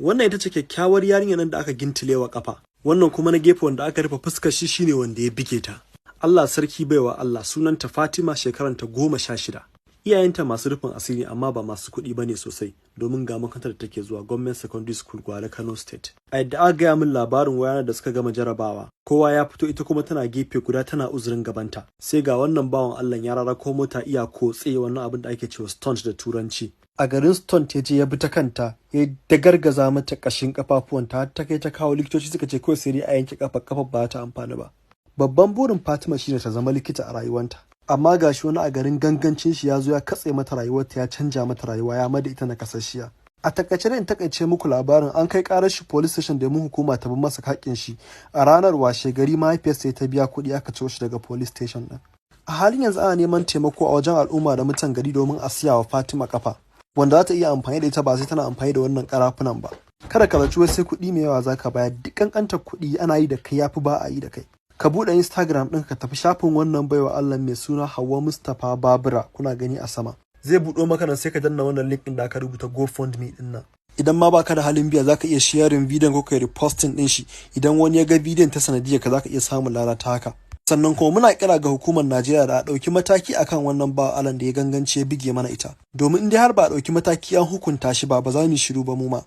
Wannan ita ce kyakkyawar yarinyar nan da aka gintilewa kafa. Wannan kuma na gefe wanda aka rufe fuskar shi shine wanda ya bige ta. Allah sarki baiwa Allah, sunanta Fatima, shekaranta 16. Iyayenta masu rufin asiri, amma ba masu kuɗi bane sosai, domin ga makarantar da take zuwa, Government Secondary School, Gwale, Kano State. A yadda aka gaya min labarin, wayana da suka gama jarabawa, kowa ya fito, ita kuma tana gefe guda tana uzurin gabanta. Sai ga wannan bawan Allah ya rarako mota iya kotse, wannan abin da ake cewa stunt da Turanci. A garin stunt ya je ya bi ta kanta, ya dagargaza mata kashin kafafuwanta, har ta kai ta kawo likitoci suka ce kawai sai dai a yanke kafa, kafa ba ta amfani ba. Babban burin Fatima shine ta zama likita a rayuwanta. Amma gashi wani a garin gangancin shi ya zo ya katse mata rayuwarta, ya canja mata rayuwa, ya mada ita nakasasshiya. A takaice da in takaice muku labarin, an kai karar shi police station domin hukuma ta bi masa haƙƙin shi. A ranar washe gari mahaifiyarsa ta biya kuɗi aka ciro shi daga police station din. A halin yanzu ana neman taimako a wajen al'umma da mutan gari domin a siya wa Fatima kafa wanda za ta iya amfani da ita, ba sai tana amfani da wannan karafunan ba. Kada ka zaci wai sai kuɗi mai yawa zaka bayar. Duk kankantar kuɗi ana yi da kai yafi ba a yi da kai. Ka buɗe Instagram ɗin, ka tafi shafin wannan baiwa Allah mai suna Hauwa Mustapha Babura, kuna gani a sama. Zai buɗo maka nan, sai ka danna wannan link ɗin da aka rubuta GoFundMe ɗin nan. Idan ma baka da halin biya, zaka iya sharing bidiyon ko kai reposting ɗin shi. Idan wani ya ga bidiyon ta sanadiyar ka, zaka iya samun lalata haka. Sannan kuma muna kira ga hukumar Najeriya da a ɗauki mataki akan wannan ba alan da ya gangance ya bige mana ita, domin in dai har ba a ɗauki mataki an hukunta shi ba, ba za mu shiru ba mu ma.